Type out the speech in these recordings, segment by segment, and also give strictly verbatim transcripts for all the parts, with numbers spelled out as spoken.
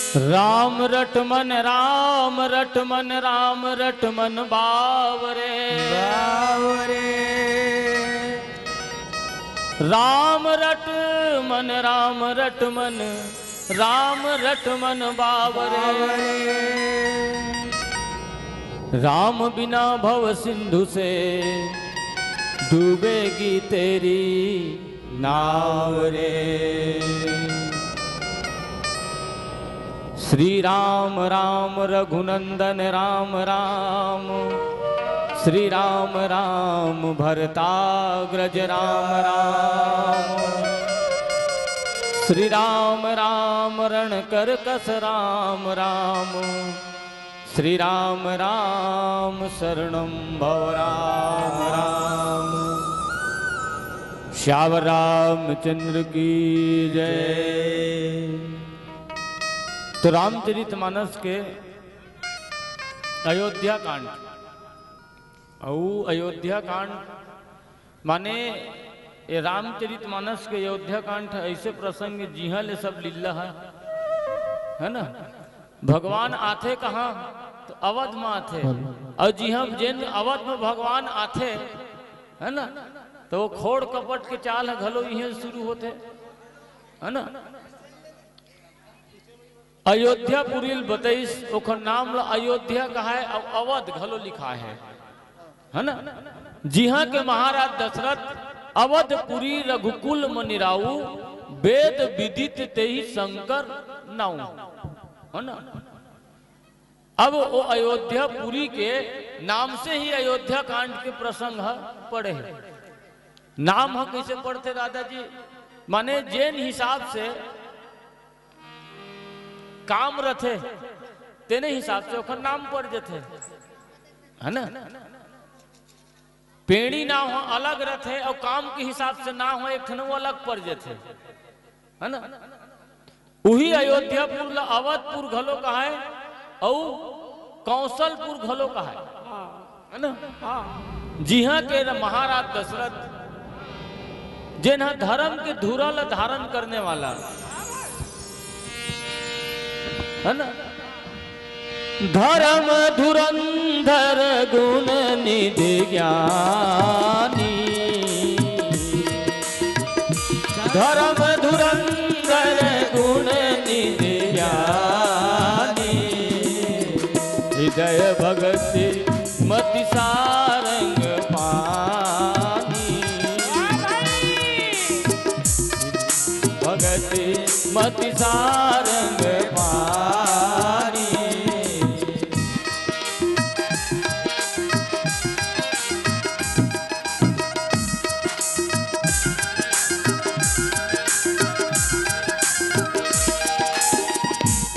राम रटमन, राम रटमन, राम रटमन बावरे। बावरे। राम रटमन, राम रटमन, राम रटमन बावरे। बावरे। राम बिना भव सिंधु से डूबेगी तेरी नाव रे। श्री राम राम रघुनंदन राम राम, श्री राम राम भरताग्रज राम राम, श्री राम राम रणकरकस राम राम, श्री राम राम शरणम भव राम राम। श्यावर रामचंद्र की जय। तो रामचरित मानस के अयोध्या कांड, अउ अयोध्या कांड माने ये रामचरित मानस के अयोध्या कांड ऐसे प्रसंग जिहां ले सब लीला है, है ना? भगवान आथे कहां? तो अवध में आथे। अउ जिहां जेन अवध में भगवान आथे, है ना, तो वो खोड़ कपट के चाल ह घलो इहें शुरू होथे, है ना? अयोध्यापुरी ल बतइस, ओखर नाम ल अयोध्या कहाय अउ अवध घलो लिखाय हे, है ना? जिहां के महाराज दशरथ अवधपुरी रघुकुल मनिराऊ, वेद विदित तेहि शंकर नाऊ, है ना? अब वो अयोध्यापुरी के नाम से ही अयोध्या कांड के प्रसंग ह पड़े हे। नाम ह कइसे पड़थे दादाजी? माने जेन हिसाब से काम रथे, तेने हिसाब से ओखर नाम पड़ जथे, है ना? पेड़ी नाव ह अलग रथे अउ काम के हिसाब से नाव ह एक ठन वो अलग पड़ जथे, है ना? उही अयोध्यापुर ल अवधपुर घलो कहाय अउ कौशलपुर घलो कहाय, है ना? जिहां के र-, महाराज दशरथ, जेन ह धर्म के धुरा ल धारण करने वाला, है ना? धर्म धुरंधर गुण निधि ज्ञानी, धर्म धुरंधर गुण निधि ज्ञानी, हृदय भगति मति सारंग पानी, भगति मति सारंग पानी।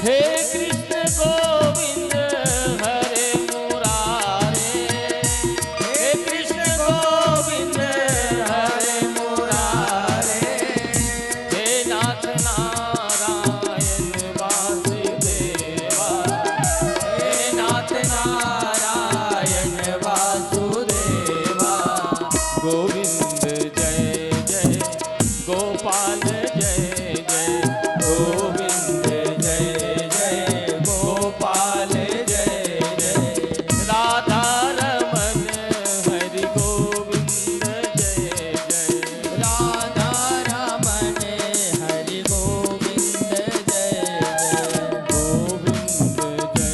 हे कृष्ण गोविंद हरे मुरारे, हे कृष्ण गोविंद हरे मुरारे, हे नाथ नारायण वासुदेवा, हे नाथ नारायण वासुदेवा। गोविंद जय जय गोपाल जय जय, गोविंद जय जय गोपाल जय जय, राधा रमन हरि गोविंद जय जय, राधा रमन हरि गोविंद जय जय, गोविंद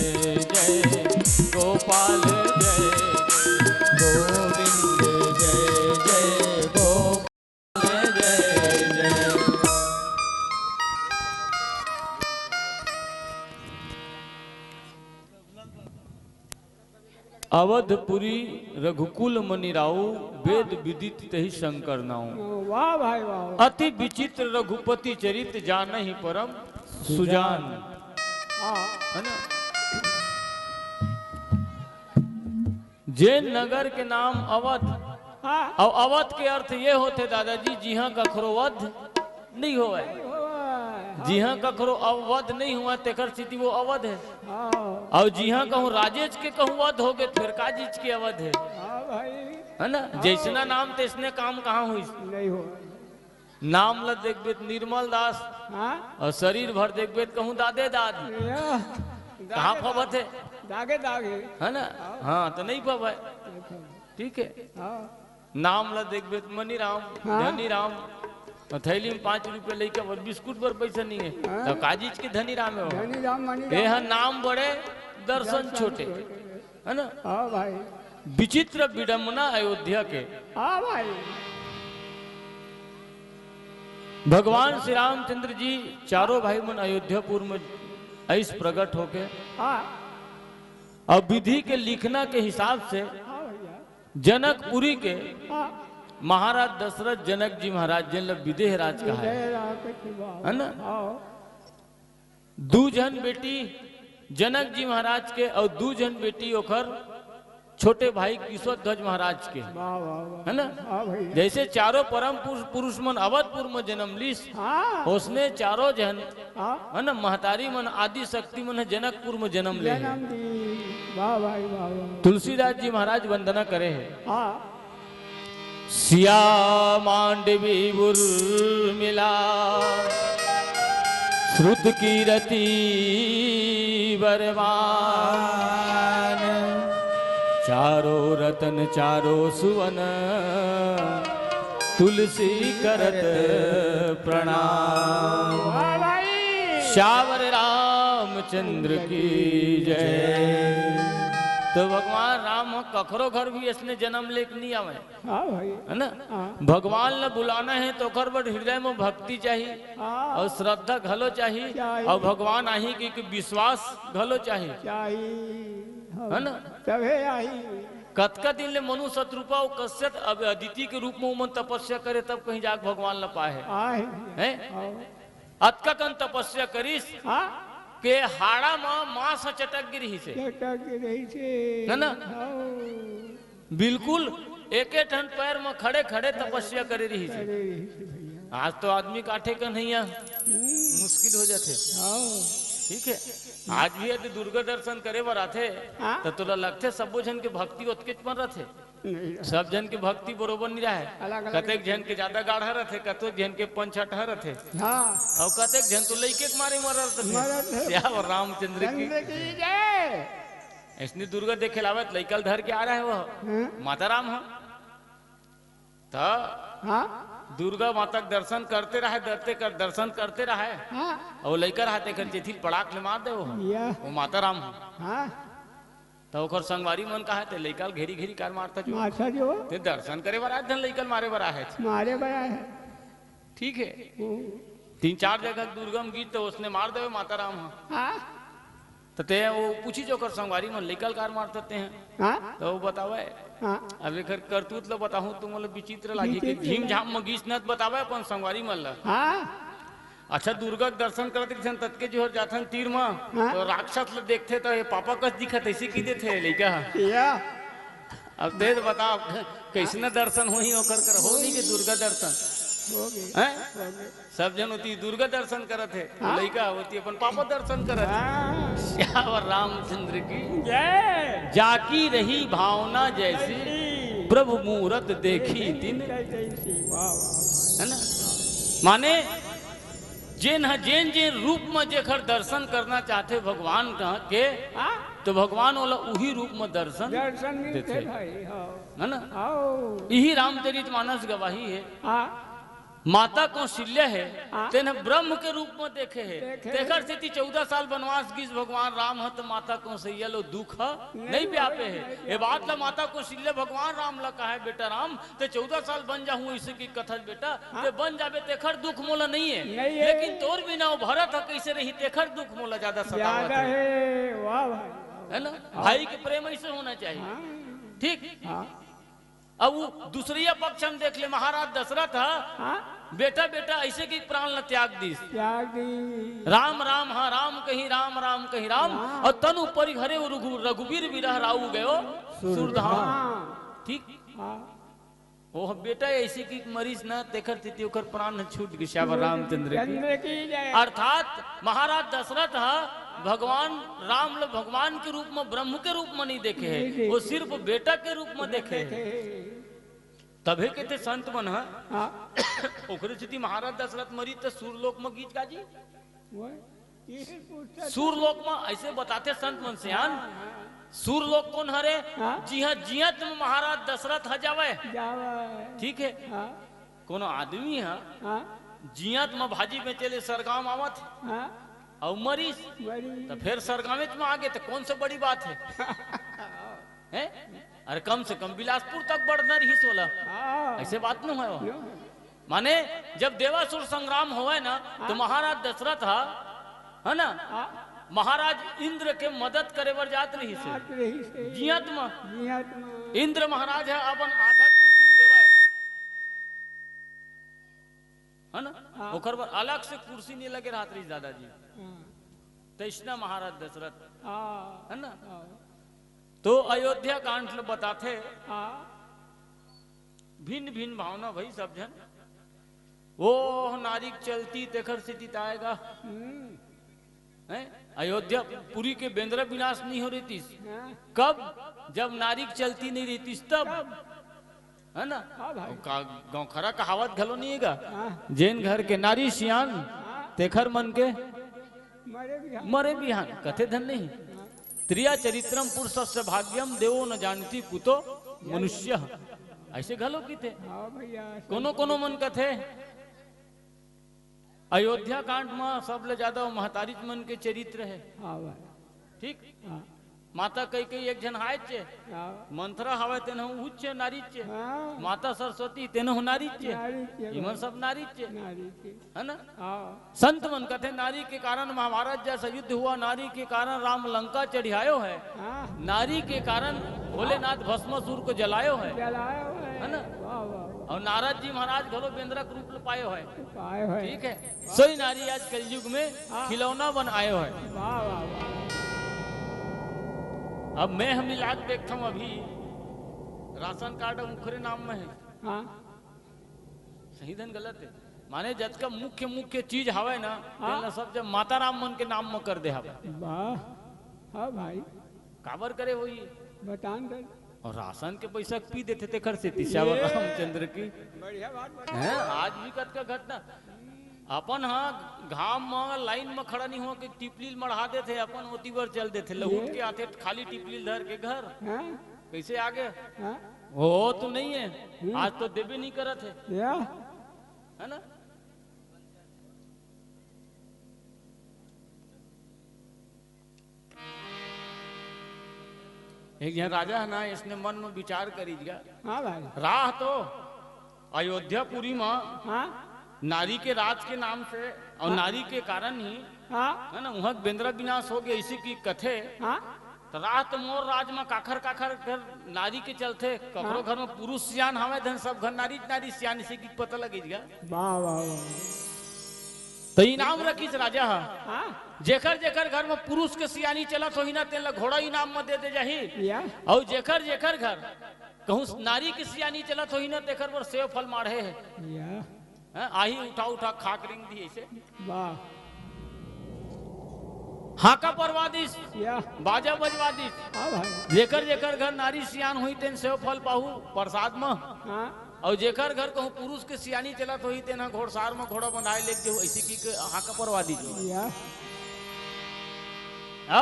जय जय गोपाल जय जय, गोविंद जय जय गोपाल जय जय। अवधपुरी रघुकुल मनिराऊ, वेद विदित तेहि शंकर नाऊ। वाह भाई वाह। अति विचित्र रघुपति चरित, जानहि परम सुजान। हाँ। है ना? जेन नगर के नाम अवध, हाँ। अउ अवध के अर्थ ये होथे दादाजी, जिहां कखरो वध नइ होवय। नइ होवय। जिहां कखरो अव-, वध नइ होवय, तेकर सेती वो अवध हे। हाँ। अउ जिहां कहूं राजेच के कहूं वध होगे, फेर का चीज के अवध हे? हाँ भाई। है ना? हाँ। जइसना नाम तइसने काम कहां होइस? नइ होवय। नाम ल देखबे त निर्मल दास, हाँ? अउ शरीर भर देखबे त कहूँ दादे दाद। या, कहाँ दागे फबत हे? दागे दागे। है ना? हाँ, तो नहीं फबे। ठीक है। हाँ। नाम ल देखबे त मनीराम, हाँ। धनीराम, अउ थैली में पाँच रुपया लइका बर बिस्कुट बर पैसा नहीं है, हाँ। तो काजीच के धनीराम है वो। धनीराम, मनीराम। ये है नाम बड़े, दर्शन दर्शन छोटे। छोटे। है ना? हाँ भाई। विचित्र विडंबना अयोध्या के। हाँ भाई। भगवान श्री रामचंद्र जी चारों भाई मन अयोध्यापुर में ऐस प्रकट होके, हाँ। अब विधि के लिखना के हिसाब से हाँ भैया। जनकपुरी के हाँ। महाराज दशरथ जनक जी महाराज, जिन ल विदेह राज कहा है, विदेह राज के बाबा। है ना? हाँ। दू झन बेटी जनक जी महाराज के अउ दू झन बेटी ओखर छोटे भाई किशोर ध्वज महाराज के, वाह, वाह, वाह। है ना? हाँ भाई। जैसे चारों परम पुरुष, पुरुष मन अवधपुर में जन्म लीस, हाँ। ओसने चारों झन, हाँ। है ना, महतारी मन आदि शक्ति मन ह जनकपुर में जन्म ले हे। जन्म दी। वाह भाई, वाह, वाह। तुलसीदास जी महाराज वंदना करे हे। हाँ। सिया मांडवी उर्मिला श्रुत कीरति बरमान। चारो रतन चारो सुवन तुलसी करत प्रणाम। वाह भाई। श्यावर रामचंद्र की जय। तो भगवान राम कखरो घर भी इसने जन्म लेके नहीं आवे। हाँ भाई। है ना? हाँ। भगवान ल बुलाना है तो ओकर बर हृदय में भक्ति चाहिए हाँ। और श्रद्धा घलो चाहिए चाहिए। और भगवान आही के, के विश्वास घलो चाहिए। चाहिए। हाँ। है ना? तभे आही। कतका दिन ले मनु सतरूपा अउ कश्यप अब अदिति के रूप में उमन तपस्या करे, तब कहीं जाके भगवान ल पाए हे। आए। हैं? हाँ। अतका कन तपस्या करिस हाँ। के हाड़ा म मांस ह चटक गे रिहिस हे। चटक गे रिहिस हे। है ना? हाँ। बिल्कुल एके ठन पैर म खड़े खड़े तपस्या करे रिहिस हे। करे रिहिस हे भैया। आज तो आदमी काठे कन्हैया हम्म। मुश्किल हो जाथे। हाँ। ठीक है, आज भी यदि दुर्गा दर्शन करे बर आथे हाँ। तो तोला लगथे सब्बो झन के भक्ति ओतकेच मन रथे। नहीं। सब झन के भक्ति बरोबर नहीं रहे। अलग, अलग कतेक झन के ज्यादा गाढ़ा रथे, कतेक झन के पंचहटहा रथे। हाँ। अउ कतेक झन तो लइके के मारे मरत रथे। मरत रथे। सियावर रामचंद्र की। चंद्र की जय। ऐसनी दुर्गा देखे लावत लइका ल धर के आ रहे वो। हाँ। माता राम ह। त हाँ। दुर्गा माता के दर्शन करते रहे, दरते कर, दर्शन करते रहे। हाँ। अउ लइका रहा तेकर चेथी ल पड़ाक ले मार दे वो। या। वो माता राम ह। हाँ। त ओकर संगवारी मन कहा, "ते लइका ल घेरी घेरी कार मारता जो? मारता जो? ते दर्शन करे बर आए, धन लइका ल मारे बर आए हे।" मारे बर आए हे। ठीक है। हम्म। तीन चार जगह दुर्गम गीत तो उसने मार देवे माता राम ह। हाँ। त ते वो पूछी जो ओकर संगवारी मन, "लइका ल कार मारता ते हैं?" हाँ। तो वो बतावे। हाँ। अब एकर करतूत ल बताहूँ, तुम ल विचित्र लागी कि विचित्र झीम लागी। झाम म गीत न बतावे अपन संगवारी मन ल। हाँ। अच्छा, दुर्गा के दर्शन करत रिथन, ततके जोहर जाथन तीर म, हाँ। तो राक्षस ल देखथे, तो ये पापा कस दिखत, ऐसे की देथे लइका ह। या। अब ते बता, कैसना दर्शन होही ओकर कर, हो नहीं के दुर्गा दर्शन? हो गए, हैं? हो गए। सब झन ओती दुर्गा दर्शन करत हे, हाँ। लइका ओती अपन पापा दर्शन करत हे। हाँ। सियावर रामचंद्र की जय। जाकी रही भावना जैसी, जैसी। प्रभु मूरत देखी तिन। जैसी। वाह, वाह, वाह। है ना? माने जेन ह जेन जेन रूप म जेखर दर्शन करना चाहथे भगवान कह के, हाँ। तो भगवान ओला उही रूप म दर्शन दर्शन मिलथे देथे। भाई, हाँ। है ना? आओ। इही रामचरित मानस गवाही हे। हाँ। माता कौशल्या हे, हाँ। तेन ह ब्रह्म के रूप म देखे हे। देखे। तेखर सेती चौदह साल वनवास गीस भगवान राम ह, त माता कौशल्या ल दुख ह नहीं नहीं व्यापे हे। नहीं ये बात ल माता कौशल्या भगवान राम ल कहे, "बेटा राम, ते चौदह साल बन जाहूं, ऐसे की कथस बेटा, हाँ। ते बन जाबे, तेखर दुख मोला नहीं है। नहीं है। लेकिन तोर बिना वो भरत ह कैसे रही, तेखर दुख मोला ज्यादा सतावत ज्यादा है।" है। वाह भाई, वाह। है ना? हाँ। भाई के प्रेम ऐसे होना चाहिए। हाँ। ठीक? हाँ। अब वो दूसरिया पक्ष हम देख ले, महाराज दशरथ ह, हाँ। बेटा, बेटा, ऐसे की प्राण ल त्याग दीस। त्याग दी। राम, राम, हाँ, राम कही राम, राम कही राम, राम। और तनु परिहरे रघु-, रघुवीर विरह राउ गयो सुरधाम। सुरधाम। ठीक? हाँ। वो बेटा ऐसे की मरीज ना, तेखर तिथि ओकर प्राण छूट गए, सियावर रामचंद्र की। चंद्र की जय। अर्थात महाराज दशरथ ह भगवान राम ल भगवान के रूप में, ब्रह्म के रूप में नहीं देखे है, नहीं देखे। वो सिर्फ बेटा के रूप में देखे है। देखे। तभे कहिथे संत मन ह। हाँ। ओकरे सेती महाराज दशरथ मरिस त सुरलोक म गीत गाजी। वो, ये पूछता सुरलोक म अइसे बताथे संत मन सियान। हाँ, हाँ। सुरलोक कोन हरे? हाँ। जिहां जियत म महाराज दशरथ ह जावय। जावय। ठीक हे। हाँ। कोनो आदमी ह हाँ। जियत म भाजी बेचे ले सरगांव आवत हे। हाँ। अउ मरिस। मरिस। त फेर सरगांवेच म आगे, त कोन से बड़ी बात हे? हैं? अरे, कम से कम बिलासपुर तक बढ़ना रहिस ओला। हाँ। अइसे बात न होय। नो। माने, जब देवासुर संग्राम होवय ना, त हाँ। महाराज दशरथ ह, है ना, हाँ। महाराज इंद्र के मदद करे बर जात रहिस हे। जात रहिस हे। जियत म। जियत म। इंद्र महाराज ह अपन आधा कुर्सी ल देवय, है ना? हाँ। ओकर बर अलग से कुर्सी नइ लगे रहत रहिस दादाजी। हाँ। तइसना महाराज दशरथ, हाँ। है ना? हाँ। तो अयोध्या कांड ल बताथे। हाँ। भिन्न भिन्न भावना भई सब झन। वो नारी के चलती तेखर सेती त आय गा। हम्म। हैं? अयोध्या पुरी के बेंदरा विनाश नइ हो रहितिस। हाँ। कब? जब नारी के चलती नइ रहितिस तब। तब। है ना? हाँ भाई। अउ का, गाँव खरा कहावत घलो नइ हे गा। हाँ। जेन घर के नारी सियान, हाँ। तेखर मन के मरे बिहान। मरे बिहान, कथे धन नहीं। हाँ। स्त्रिया चरित्रम पुरुषस्य भाग्यम देवो न जानती कुतो मनुष्य। अइसे घलो कहिथे। हाँ भैया, कोनो कोनो मन कथे, अयोध्या कांड म सबले ज्यादा महतारीच मन के चरित्र हे। हाँ भाई। ठीक? हाँ। माता कैकेयी एक झन हायचे। हाँ। मंथरा हवय, तेन ह उच्च नारीचे। हाँ। माता सरस्वती, तेन ह नारीचे। नारीचे इमन भाई। सब नारीचे। नारीचे। है ना? हाँ। संत मन कथे, नारी के कारण महाभारत जैसा युद्ध हुआ, नारी के कारण राम लंका चढ़ियायो है। हाँ। नारी के कारण भोलेनाथ भस्मासुर को जलायो है। जलायो है। है ना? वाह, वाह, वाह। अउ नारद जी महाराज घलो बेंदरा के रूप ल पायो है। पायो है। ठीक है। सोई नारी आज कलयुग में हाँ। खिलौना बन आयो है। वाह, वाह, वाह। अब मैं हम मिला के देखता हूँ, अभी राशन कार्ड उखरे नाम में है। हाँ। सही धन गलत है। माने जतका मुख्य मुख्य चीज हवय ना, हाँ। तेन ल सब जब माता राम मन के नाम म कर दे हवय। वाह। हाँ भाई। काबर करे होही? बतान कर। अउ राशन के पइसा पी देथे, तेखर सेती श्यावर ये रामचंद्र की। बढ़िया बात बता। हैं? आज भी कतका घटना। अपन ह घाम म लाइन म खड़ा नइ हो के टिपली ल मढ़ा देथे, अपन ओती बर चल देथे, लहुट ये। के आथे खाली टिपली ल धर के घर। हाँ। कइसे आगे? हाँ। वो तो नइ हे। हम्म। आज तो देबे नइ करत हे। या। है ना? एक झन राजा है ना, इसने मन में विचार करिस गा। हाँ भाई। राह तो अयोध्यापुरी में हाँ। नारी के राज के नाम से अउ हाँ। नारी के कारण ही हाँ। है ना, उहाँ बेंदरा विनाश हो गया, इसी की कथे। हाँ। तो राह तो मोर राज में काखर काखर घर नारी के चलथे, ककरो हाँ। घर में पुरुष सियान हवे धन, सब घर नारी नारी सियान, इसी की पता लगिस गा। वाह, वाह, वाह। तो इनाम रखिस राजा ह। हाँ। जेकर जेकर घर में पुरुष के सियानी चलत होही ना, तेन ला घोड़ा इनाम में दे दे जाही। या। अउ जेकर जेकर घर कहूँ नारी के सियानी चलत होही ना, तेकर बर सेव फल माढ़े हे। या। हैं, आही उठा उठा खाक रेंग दी अइसे। वाह। हाका परवा दिस, या। बाजा बजवा दिस। हाँ भाई। जेकर जेकर घर नारी सियान होही, तेन सेव फल पाहू प्रसाद म। हाँ। अउ जेकर घर कहूँ पुरुष के सियानी चलत होही, तेन ह घोड़सार म घोड़ा बंधाए लेग देहू, अइसे की के हाका परवा दिस। या।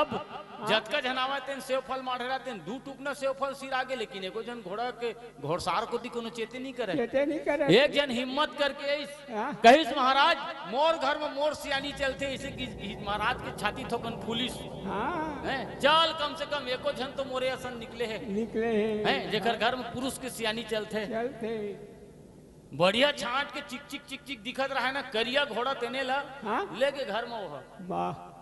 अब हाँ। जतका झन आवय, तेन सेव फल माढ़े रहय, तेन दू टुकना सेव फल सिरा गे, लेकिन एको झन घोड़ा के घोड़सार कोती कोनो चेते नइ करे। चेते नइ करे। एक झन हिम्मत करके अइस, हाँ। कहिस, "महाराज, मोर घर में मोर सियानी चलथे," अइसे कि, कि महाराज के छाती थोकन फूलिस। हाँ। हैं? चल, कम से कम एको झन तो मोरे असन निकले हे। निकले हे। हैं? जेकर घर में पुरुष के सियानी चलथे। चलथे। बढ़िया छांट के चिक चिक चिक चिक दिखत रहय ना, करिया घोड़ा तेने ला हाँ। लेगे घर में ओह। वाह।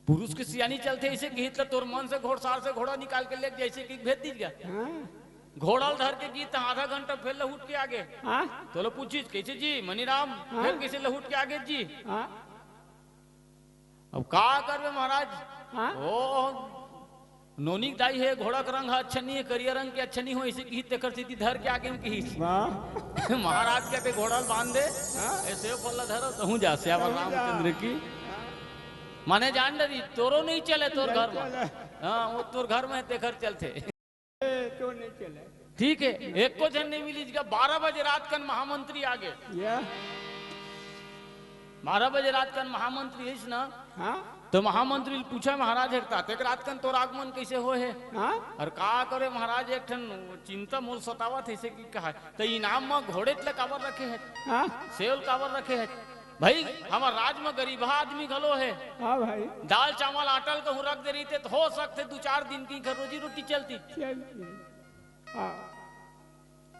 पुरुष के सियानी चलथे, अइसे किहिस त तोर मन से घोड़सार से घोड़ा निकाल के लेग जाय, अइसे कि भेज दीजिए। हाँ। घोड़ा ल धर के गिस त आधा घंटा फेर लहुट के आगे। हाँ। तोला पूछिस, "कइसे जी मनीराम?" हाँ। फेर कइसे लहुट के आगे जी। हाँ। अब का करबे महाराज? हाँ। ओ, नोनी के दाई हे, घोड़ा के रंग ह अच्छा नइ हे, करिया रंग के अच्छा नइ हो, अइसे किहिस, तेकर सेती धर के आगे म किहिस। वाह। महाराज कथे, "घोड़ा ल बांध दे, हाँ। ए सेव फल ल धर, तहूँ जा, सियावर तहूँ जा। रामचंद्र की।" माने जान डरी, तोरो नइ चले तोर नइ घर में। चले। हाँ, वो तोर घर में तेकर चलथे। ए, तो नइ चले। ठीक है, एको झन नहीं मिलिस गा। बारह बजे रात कन महामंत्री आ गे। या। बारह बजे रात कन महामंत्री आइस ना, हाँ? तो महामंत्री ल पूछा, "महाराज, एक तातेक रात कन तोर आगमन कैसे होए हे?" हाँ? और का करे महाराज, एक ठन चिंता मोल सतावत हे, ऐसे कि कहा, "त इनाम म घोड़ेच ल काबर रखे हे? हाँ? सेव ल काबर रखे हे? भाई, हमर राज म गरीबहा आदमी घलो हे। हाँ भाई। दाल चावल आटा ल कहूँ रख दे रहिते, त हो सकथे दू चार दिन के इखर रोजी रोटी चलती।" चलती। हाँ।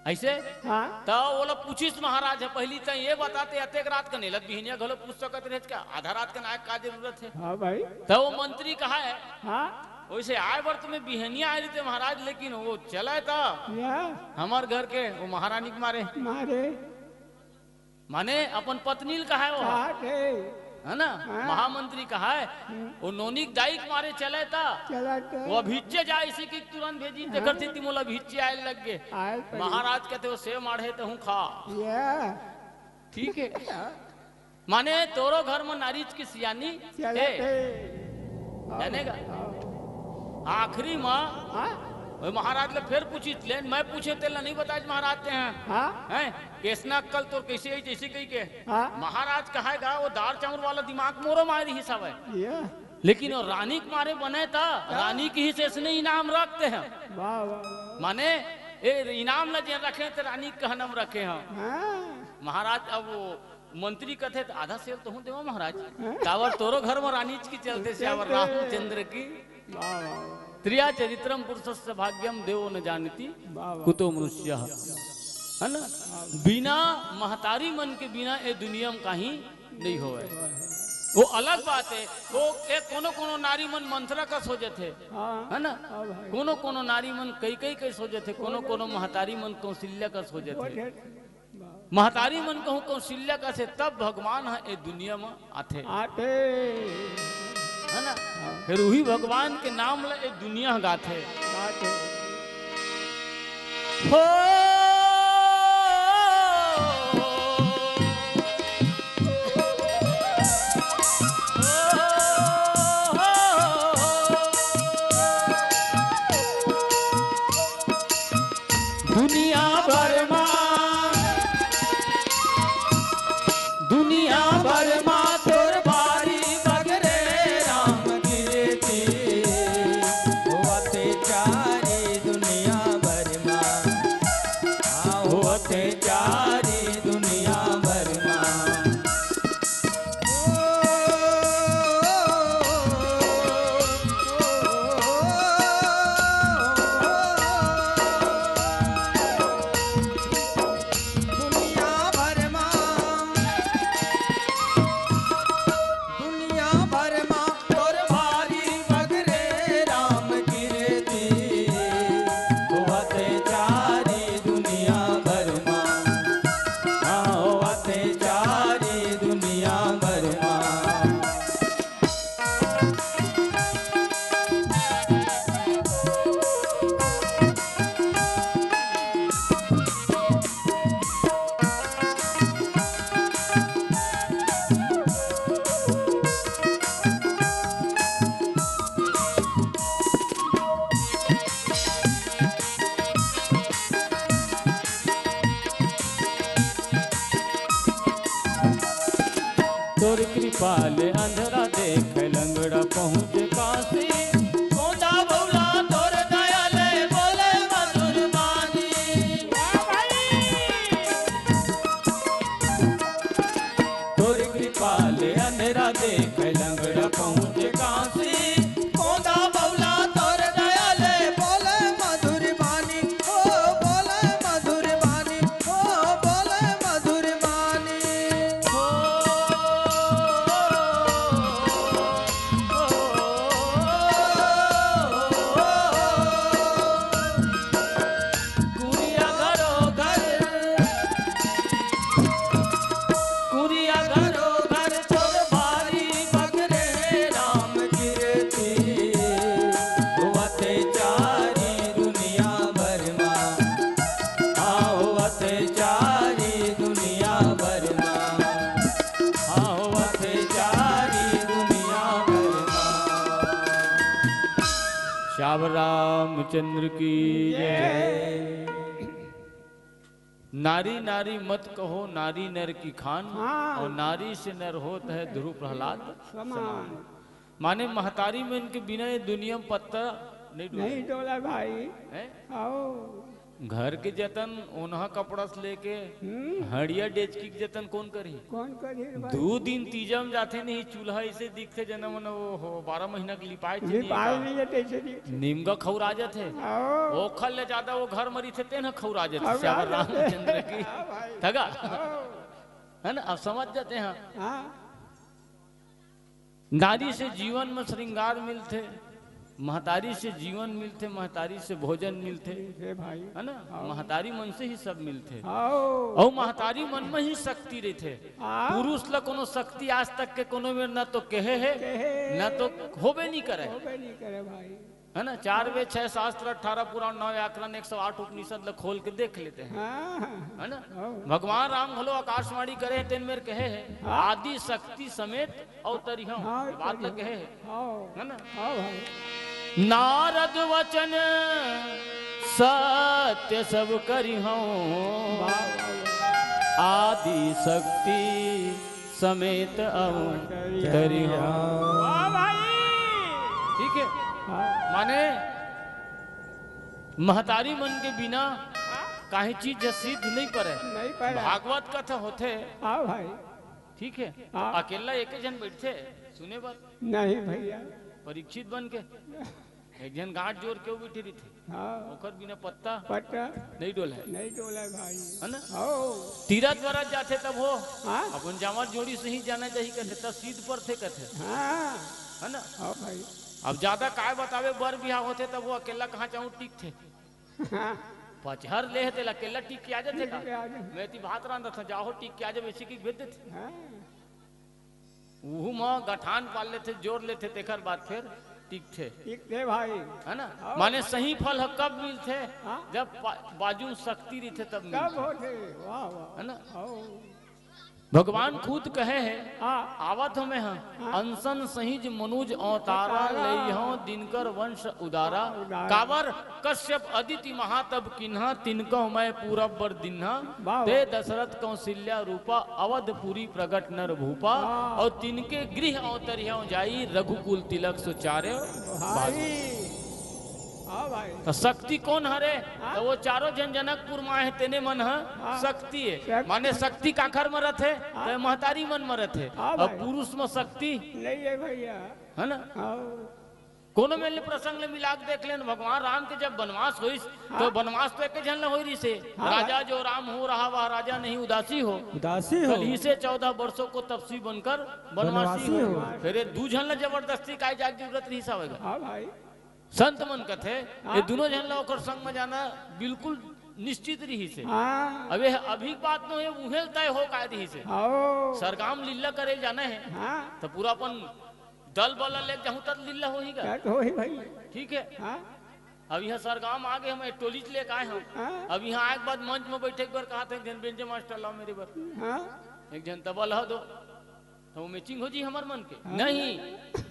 ऐसे? हाँ। त ओला पूछिस महाराज ह, "पहली तैं ये बता, ते अतेक रात कन एला बिहनिया घलो पूछ सकत रहेस का? आधा रात कन आए का जरूरत हे?" हाँ भाई। त वो मंत्री कहा है, हाँ। "वैसे आए बर तो मैं बिहनिया आए रहिते महाराज, लेकिन वो चले त या। हमर घर के वो महारानी के मारे।" मारे। माने अपन पत्नी ल कहा है वो। कहा थे। है ना? हाँ। महामंत्री कहा है, हम्म। वो नोनी के दाई के मारे चले त। चला तो। वो अभिच्चे जाए इसी की तुरंत भेजी, हाँ। जेकर सेती मोला अभिच्चे आए लग गे। आए पड़ी। महाराज कहते, "वो सेव माढ़े त हूँ खा।" या। ठीक है। माने तोरो घर में नारीच की सियानी चला है। थे। जाने का? हाँ। आखिरी में हाँ? वो महाराज ले फिर पूछी, "लेन मैं पूछे तेला नहीं बताए महाराज ते हैं।" हाँ? हैं? "कैसना अक्कल तोर कैसे आई जैसे कही के?" हाँ? महाराज कहेगा, "वो दाल चावल वाला दिमाग मोरो मारी हिसाब है।" या। लेकिन वो रानी के मारे बने था, हाँ। रानी की ही से इसने इनाम रखते हैं। वाह, वाह, वाह। माने, ए, इनाम ला जे रखे त रानी के कहना म रखे हैं। हाँ। महाराज, अब वो मंत्री कथे, "त आधा सेव तहूँ देवा महाराज।" हाँ। काबर तोरो घर में रानीच की चलते से अब चलते। रामचंद्र की। वाह, वाह, वाह। "त्रिया चरित्रम पुरुषस्य भाग्यम देवो न जानती वाह, वाह। कुतो मनुष्य।" है ना? बिना महतारी मन के बिना ए दुनिया में कहीं नहीं होवे। वो अलग बात है, वो ए कोनो कोनो नारी मन मंथरा कस हो जथे, हाँ। है ना? हाँ भाई। कोनो कोनो नारी मन कैकई कस हो जथे, कोनो कोनो महतारी मन कौशल्या कस हो जथे। हो जथे। महतारी मन कहूँ कौशल्या कस हे, तब भगवान ह ए दुनिया में आथे। आथे। है ना? हाँ। फिर उही भगवान के नाम ल ए दुनिया गाथे। गाथे। हो। दुनिया भर मा, दुनिया भर मा तोर भारी बगरे राम कीर्ति। होवत चारी दुनिया भर मा, हाँ, होवत चारी दुनिया भर मा। दुनिया भर मा, दुनिया भर मा तोर भारी बगरे राम कीर्ति। होवत चारी दुनिया भर मा, हाँ, होवत चारी दुनिया भर मा। तोर कृपा ले अंधरा देखे, लंगड़ा पहुँचे काशी। गोंदा बउला तोर दया ले बोले मधुर बानी। तोर कृपा ले अंधरा देखे, लंगड़ा पहुँचे काशी। गोंदा बउला तोर दया ले बोले मधुर बानी। ओ बोले मधुर बानी, ओ बोले मधुर बानी। ओ, ओ, ओ, ओ, ओ। कुरिया घरो घर, कुरिया घरो घर तोर भारी बगरे राम कीर्ति। होवत चारी दुनिया भर मा, हाँ, होवत चारी दुनिया भर मा, हाँ, होवत चारी दुनिया भर मा। श्याम रामचंद्र की जय। नारी नारी मत कहो, नारी नर की खान, हाँ। और नारी से नर होत है ध्रुव प्रहलाद समान। समान। माने महतारी मन के बिना ये दुनिया में पत्ता नहीं डोले। नहीं डोला भाई। हैं? आओ। घर के जतन ओनहा कपड़ा से लेके हम्म। हड़िया डेचकी के जतन कौन करही? कौन करही रे भाई? दू दिन तीजा में जाथे नहीं, चूल्हा ऐसे दिखथे जना मन, ओ हो, बारह महीना के लिपाए चीज लिपाए नहीं का। नहीं जाते ऐसे दिखथे। नीम का खौरा जाथे। आओ। ओखर ले ज्यादा वो घर म रहिथे, तेन ह खौरा जाथे। खौरा श्यावर जाथे। रामचंद्र की। हाँ भाई। थगा? आओ। है ना? अब समझ जाते हैं। हाँ। नारी से जीवन में श्रृंगार मिलथे, महतारी से जीवन मिलथे, महतारी से भोजन मिलथे, हे भाई। है ना? आओ। महतारी मन से ही सब मिलथे। आओ। अउ महतारी मन में ही शक्ति रहिथे। आओ। पुरुष ला कोनो शक्ति आज तक के कोनो मेर ना तो कहे हे, कहे। ना तो होबे नहीं करे। होबे नहीं करे भाई। है ना? चार वेद, छह शास्त्र, अठारह पुराण, नौ व्याकरण, एक सौ आठ उपनिषद ला खोल के देख लेते हैं। हाँ। है ना? आओ। भगवान राम घलो आकाशवाणी करे हे, तेन मेर कहे हे, हाँ। आदि शक्ति समेत अवतरिहौं। हाँ, बात ल कहे हे। हाँ। है ना? हाँ भाई। नारद वचन सत्य सब करिहौं। वाह, वाह, वाह। आदि शक्ति समेत अवतरिहौं। वाह भाई। ठीक है। हाँ। माने महतारी मन के बिना हाँ। काहे चीज सिद्ध नहीं परे। नहीं परे। भागवत कथा होथे। हाँ भाई। ठीक है। हाँ। अकेला एक झन बैठथे सुने बर। नहीं भैया। परीक्षित बन के एक झन गांठ जोर के बैठे रहिथे। हाँ। ओकर बिना पत्ता पत्ता नहीं डोले। नहीं डोले भाई। है ना? हाँ। तीरथ बरत जाथे तब हो। हाँ। अपन जामर जोड़ी से ही जाना चाहिए कथे, तब सीध परथे कथे। हाँ। है ना? हाँ भाई। अब ज्यादा काय बतावे, बर बिहाव होथे तब वो अकेला कहाँ जाऊँ टिकथे। हाँ। पचहर ले हे तेला अकेला टिक के आ जाथे का? टिक के आ जाथे। मैं ती भात रांधत हूँ, जाहो टिक के आ जाओ, ऐसे की भेज देथे। हाँ। उहू म गठान पाल लेथे, जोर लेथे, तेखर बाद फेर टिकथे। टिकथे भाई। है ना? हाँ। माने सही फल ह कब मिलथे? हाँ। जब बा-, बाजू म शक्ति रहिथे तब तब मिलथे। होथे। वाह, वाह। है ना? हाँ। भगवान खुद कहे हे, हाँ। आवत हमें ह, हाँ। अंसन सहिज मनुज अवतारा, अवतारा। लेइहौं दिनकर वंश उदारा। उदारा। काबर कश्यप अदिति महातप किन्हा, तिनकौ मैं पूरब बर दिन्हा। वाह, ते वाह। दशरथ कौशल्या रूपा, अवधपुरी प्रगट नर भूपा। वाह। अउ तिनके गृह अवतरिहौं जाई, रघुकुल तिलक सुचारे भाई। भाई। हाँ भाई। तो शक्ति कौन हरे? हाँ। तो वो चारों झन जनकपुर म आए हे, तेने मन ह हाँ। शक्ति हे। शक्ति। माने शक्ति काखर म रथे? हाँ। तो महतारी मन म रथे। हाँ अउ भाई। पुरुष म शक्ति नहीं हे भैया। है ना? हाँ। कोनो मेर ले प्रसंग ले मिला के देख लेन, भगवान राम के जब वनवास होइस, हाँ। तो वनवास तो एक झन ले होई रहिसे। हाँ राजा भाई। जो राम हो रहा, वह राजा नहीं उदासी हो। उदासी हो। कल ही से चौदह वर्षों को तपसी बनकर वनवासी वनवासी हो। हो। फिर ये दू झन ले जबरदस्ती काय जाए के जरूरत रहिस हवय गा। हाँ भाई। संत मन कथे, हाँ। ये दूनों झन ला ओकर संग म जाना बिल्कुल निश्चित रहिसे। हाँ। अब ये अभी के बात नो हे, उहें तय हो काय रहिसे। हाँ। सरगाम लीला करे जाना हे, हाँ। तो पूरा अपन दल बल लेके जाहूं, तब लीला होही गा। क्या तो होही भाई? ठीक है। हाँ। अब इहाँ सरगाम आगे हम एक टोलीच लेके आए हम। हाँ। अब इहाँ आए के बाद मंच में बैठे के बर कहा थे, एक झन बेंजो मास्टर लाओ मेरे बर। हाँ। एक झन तबला दो। तो वो मैचिंग हो जी हमर मन के? हाँ। नहीं,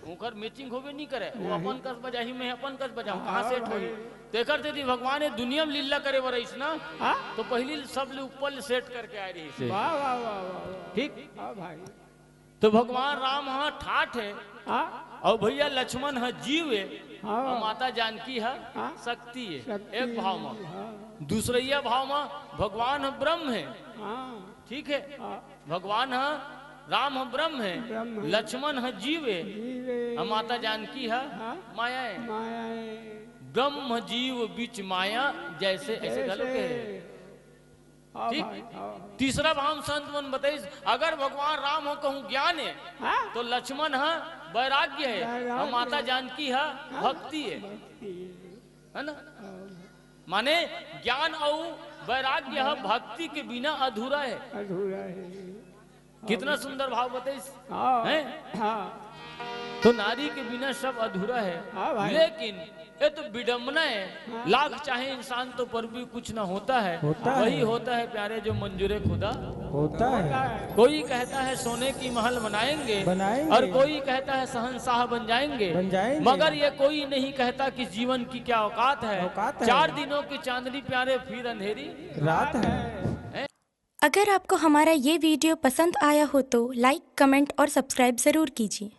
ओकर मैचिंग होबे नहीं करे। वो नहीं। अपन कस बजाही, मैं अपन कस बजाहूं, हाँ, कहाँ सेट भाई। होही? तो एकर सेती भगवान ये दुनिया में लीला करे बर आइस ना, हाँ? तो पहिली सब ले ऊपर ले सेट करके आए रहिसे। वाह, वाह, वाह, वाह, वाह। ठीक? हाँ भाई। तो भगवान राम ह ठाठ हे, हाँ। अउ भैया लक्ष्मण ह जीव हे, हाँ। अउ माता जानकी ह हाँ। शक्ति हे। शक्ति, एक भाव म। हाँ। दूसरइया भाव म भगवान ह ब्रह्म हे। हाँ। ठीक हे? हाँ। भगवान ह, राम ह ब्रह्म हे, ब्रह्म हे। लक्ष्मण ह जीव हे, जीव हे। अउ माता जानकी ह हाँ। माया हे। माया हे। ब्रह्म जीव बिच माया जैसे, ऐसे जैसे। घलो कहे। हाँ ठीक? भाई, हाँ। तीसरा भाव संत मन बताइस, अगर भगवान राम ह कहूँ ज्ञान हे, हाँ। तो लक्ष्मण ह वैराग्य हे, वैराग्य। अउ माता जानकी ह हाँ। भक्ति हे। भक्ति हे। है ना? हाँ। माने ज्ञान अउ वैराग्य ह भक्ति के बिना अधूरा हे। अधूरा हे। कितना सुंदर भाव बताइस, हाँ, हैं? हाँ। तो नारी के बिना सब अधूरा हे। हाँ भाई। लेकिन ये तो विडंबना हे। हाँ। लाख चाहे इंसान तो पर भी कुछ ना होता है। होता वही है। होता है प्यारे जो मंजूरे खुदा होता है। कोई कहता है सोने की महल बनाएंगे, बनाएंगे। और कोई कहता है शहंशाह बन जाएंगे। बन जाएंगे। मगर ये कोई नहीं कहता कि जीवन की क्या औकात है। औकात है। चार दिनों की चांदनी प्यारे फिर अंधेरी रात है। अगर आपको हमारा ये वीडियो पसंद आया हो तो लाइक, कमेंट और सब्सक्राइब ज़रूर कीजिए।